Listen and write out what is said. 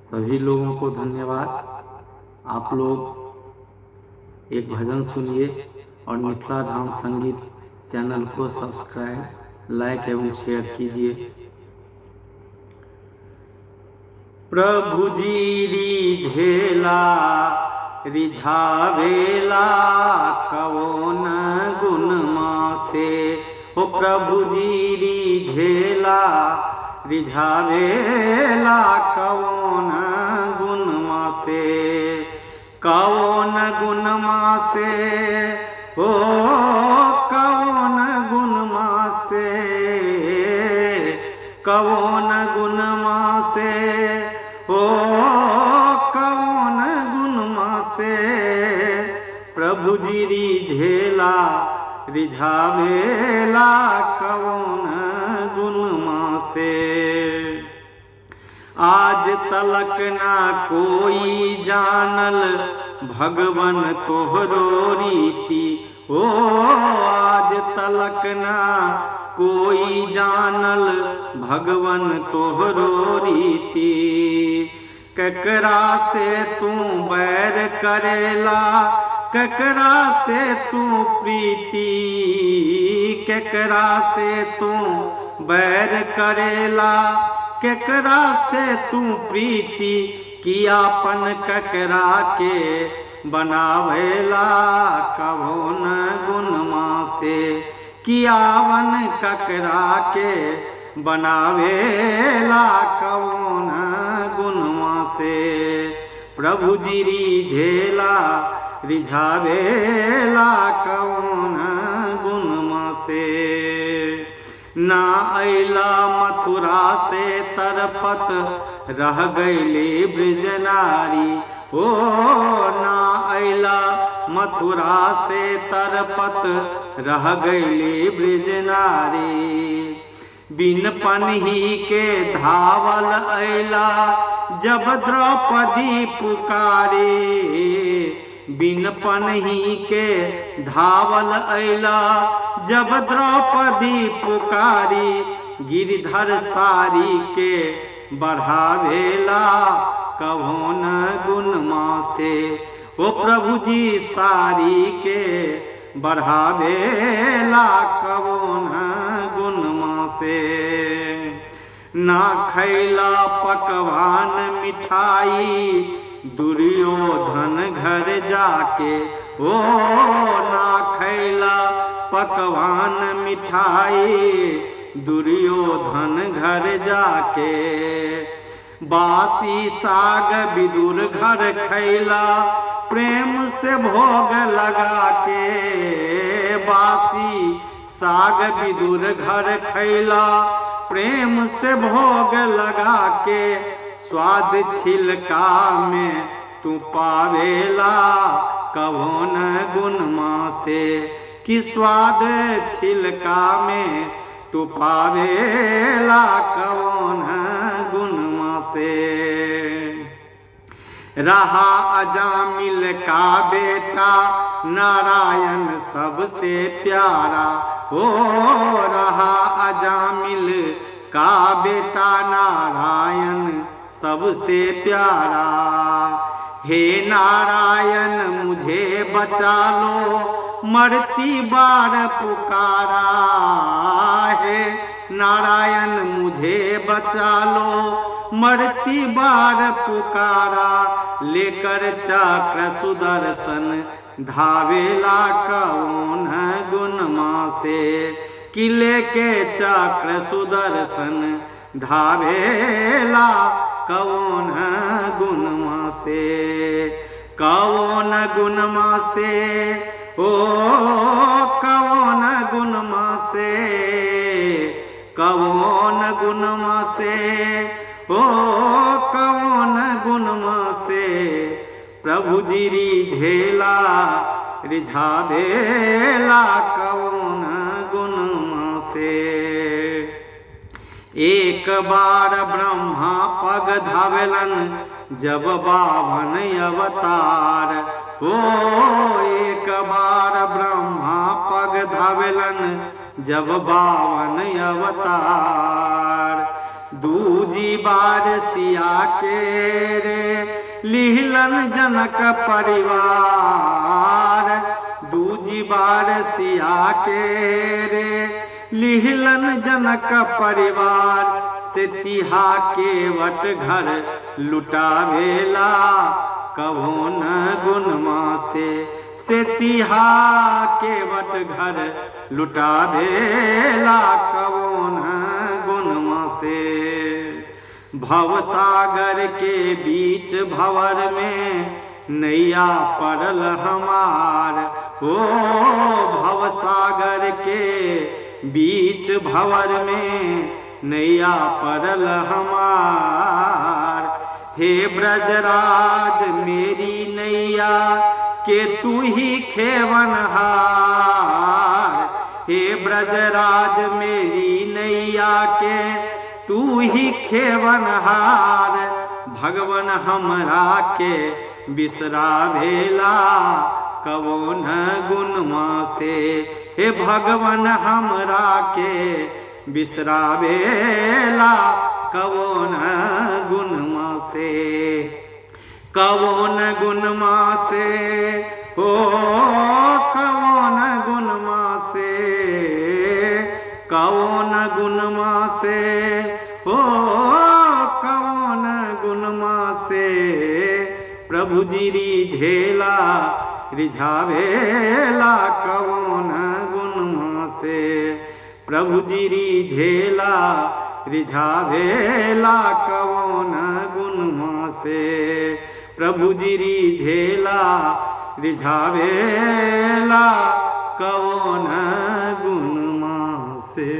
सभी लोगों को धन्यवाद। आप लोग एक भजन सुनिए और मिथिला धाम संगीत चैनल को सब्सक्राइब, लाइक एवं शेयर कीजिए। प्रभु जी रिझेला रिझावेला कवोन गुण मासे, ओ प्रभु जी रिझेला रिझावेला कवोन गुण मासे, कवोन गुण मासे, ओ कवोन गुण मासे, कवोन गुण मासे, ओ कवोन गुण मासे, प्रभु जी रिझेला रिझावेला कवोन गुण मासे। आज तलक ना कोई जानल भगवन तोहरो रीति, ओ आज तलक ना कोई जानल भगवन तोहरो रीति। ककरा से तू बैर करेला, ककरा से तू प्रीति, ककरा से तू बैर करेला, ककरा से तू प्रीति, कियापन ककरा के बनावेला कवोन गुण मासे, कियावन ककरा के बनावेला कवोन गुण मासे। प्रभु जी रिझेला रिझावेला कवोन गुण मासे। ना अइला मथुरा से तरपत रह गईली ब्रजनारी, ओ ना अइला मथुरा से तरपत रह गईली ब्रजनारी। बिन पनही के धावल अइला जब द्रौपदी पुकारे, बिन पनही के धावल अइला जब द्रौपदी पुकारी, गिरधर सारी के बढ़ावेला कवोन गुण मासे, ओ प्रभु जी सारी के बढ़ावेला कवोन गुण मासे। ना खैला पकवान मिठाई दुर्योधन घर जाके, ओ ना खैला पकवान मिठाई दुर्योधन घर जाके। बासी साग विदुर घर खैला प्रेम से भोग लगा के, बासी साग विदुर घर खैला प्रेम से भोग लगा के, स्वाद छिलका में तू पावेला कवोन गुण मासे, कि स्वाद छिलका में तू पावेला कवोन गुण मासे। रहा अजामिल का बेटा नारायण सबसे प्यारा, ओ रहा अजामिल का बेटा नारायण सबसे प्यारा। हे नारायण मुझे बचा लो मरती बार पुकारा, हे नारायण मुझे बचा लो मरती बार पुकारा, लेकर चक्र सुदर्शन धावेला कौन गुण मासे, कि लेके चक्र सुदर्शन धावेला कौन गुण मासे, कौन गुण मासे, ओ कौन गुण मासे, कौन गुण मासे, ओ कौन गुण मासे, प्रभु जी रिझेला रिझावेला कौन गुण मासे। एक बार ब्रह्मा पग धावेलन जब बावन अवतार, ओ एक बार ब्रह्मा पग धावेलन जब बावन अवतार। दूजी बार सिया के रे लिहलन जनक परिवार। दूजी बार सिया के रे लिहलन जनक परिवार। से तिहा केवट घर लुटावेला कभो न गुणमा से तिहा केवट घर लुटावेला कभो न गुणमा से। भवसागर के बीच भंवर में नैया पड़ल हमार। ओ भवसागर के बीच भंवर में नैया पड़ल हमार। हे ब्रजराज मेरी नैया के तू ही खेवनहार। हे ब्रजराज मेरी नैया के तू ही खेवनहार। भगवन हमरा के बिसरावेला कबो न गुणमा से। हे भगवन हमरा के बिसरावेला कबो न गुणमा से। कबो न गुणमा से ओ कबो न गुणमा से। कबो न गुणमा से ओ कबो न गुणमा से। प्रभु जी रिझेला रिझावेला कबो न गुणमा से। प्रभु जी रिझेला रिझावेला कबो न गुणमा से। प्रभु जी रिझेला रिझावेला कबो न गुणमा से।